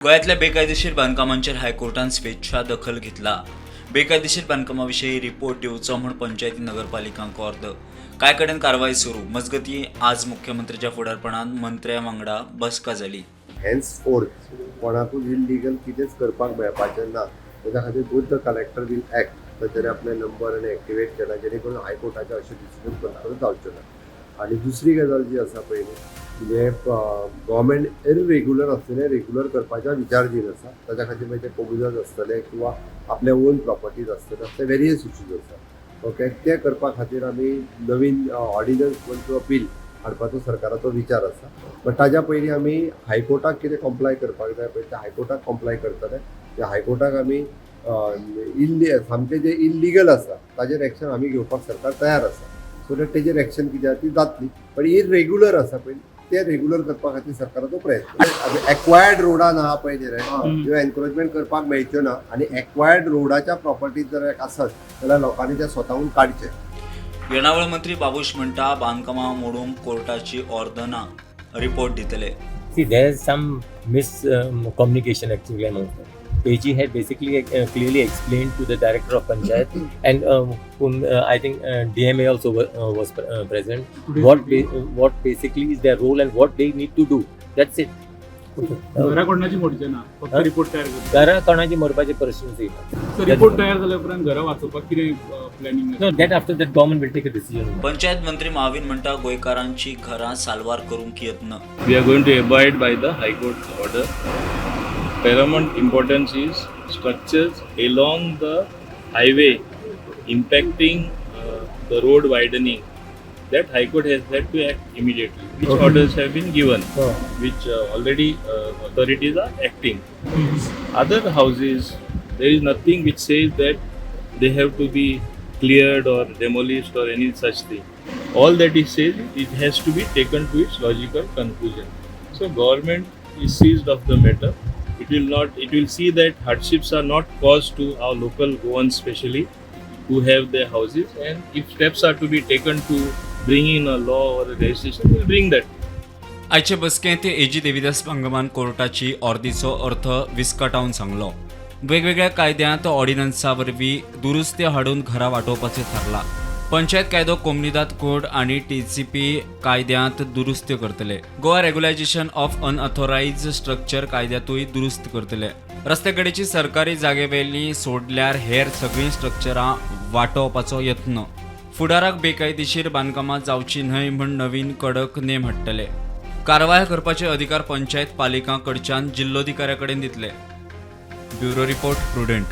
गोंयांतल्या बेकायदेशीर बांदकामांचेर हायकोर्टान स्वेच्छा दखल घेतला. बेकायदेशीर बांदकामा विशीं रिपोर्ट दिवचो म्हूण पंचायती नगरपालिकांक ऑर्द. कांय कडेन कारवाय सुरू. मजगतीं, आज मुख्यमंत्र्याच्या फुडारपणान मंत्र्या वांगडा बसका जाली. हेन्स फोर्थ कोणाकूच इलिगल कितेंच करपाक मेळपाचें ना. तेच्या खातीर both the collector will act. ताचेर आपले नंबर आनी एक्टिवेट केला, जेणे करून हायकोर्टाचे अशें डिसिजन परत परत जावच्यो ना. आनी दुसरी गजाल जी आसा पळय न्ही, म्हणजे गव्हर्मेंट इरेग्युलर आसतलें, रेग्युलर करपाच्या विचार दीन आसा. ताच्या खातीर मागीर ते कोमुनिदाद आसतले किंवा आपले ओन प्रॉपर्टीज आसतले, असले वेरियस इश्यूज आसा, ओके. ते करपा खातीर आमी नवीन ऑर्डिनन्स किंवा बील हाडपाचो सरकाराचो विचार आसा. बट ताज्या पयलीं आमी हायकोर्टाक कितें कॉम्प्लाय करपाक जाय पळय, ते हायकोर्टाक कॉम्प्लाय करतले. त्या हायकोर्टाक आमी इल्ली सामकें जें इल्लिगल आसा ताजेर एक्शन आमी घेवपाक सरकार तयार आसा, सो that तेजेर एक्शन कितें आसा ती जातली. पण इरेग्युलर आसा पळय, ते रेग्युलर करपा खातीर सरकाराचो प्रयत्न. एक्वायर्ड रोडान आहा पळय न्ही रे, त्यो एनक्रोचमेंट करपाक मेळच्यो ना. आनी एक्वायर्ड रोडाच्या प्रॉपर्टीज जर आसत जाल्यार लोकांनी ते स्वताहून काडचे. येणावळ मंत्री बाबूश म्हणटा, बांदकामां मोडूंक कोर्टाची ऑर्द ना, रिपोर्ट दितले. See, there's some miscommunication actually amongst them. AG had basically clearly explained to the director of panchayat and whom I think DMA also was present, what basically is their role and what they need to do. That's it. घरा कोणाची मोडचे ना, फक्त हा? Report तयार करता. घरा कोणाची मोडपाचे प्रश्नच येना. सो रिपोर्ट तयार जाल्या उपरांत घरां वाचोवपाक कितें planning? No, that after that government will take a decision on that. Panchayat मंत्री माविन म्हणटा, गोंयकारांची घरां साल्वार करूंक यत्न. We are going to abide by the High Court order. Paramount importance is structures along the highway impacting the road widening. That High Court has had to act immediately, which orders have been given, which already authorities are acting. Other houses, there is nothing which says that they have to be cleared or demolished or any such thing. All that it says, it has to be taken to its logical conclusion. So government is seized of the matter. It will not. It will see that hardships are not caused to our local Goans, especially who have their houses. And if steps are to be taken to bring in a law or a legislation, we will bring that. आयचे बसकेंत एजी देविदास पांगमान कोर्टाची ऑर्दीचो अर्थ विस्कटावन सांगलो. वेगवेगळ्या कायद्यांत ऑर्डिनन्सा वरवीं दुरुस्ती हाडून घरां वाटोवपाचें थारलां. पंचायत कायदो, कोमनिदाद कोड आनी टीसीपी कायद्यांत दुरुस्त्यो करतले. गोवा रेग्युलायझेशन ऑफ अनऑथोरायज स्ट्रक्चर कायद्यांतूय दुरुस्त करतले. रस्त्याकडेची सरकारी जागेवेली सोडल्यार हेर सगळीं स्ट्रक्चरां वाटोवपाचो यत्न. फुडाराक बेकायदेशीर बांदकामां जावची न्हय म्हूण नवीन कडक नेम हाडटले. कारवाय करपाचे अधिकार पंचायत पालिकां कडच्यान जिल्लोधिकाऱ्या कडेन दितले. Bureau report, Prudent.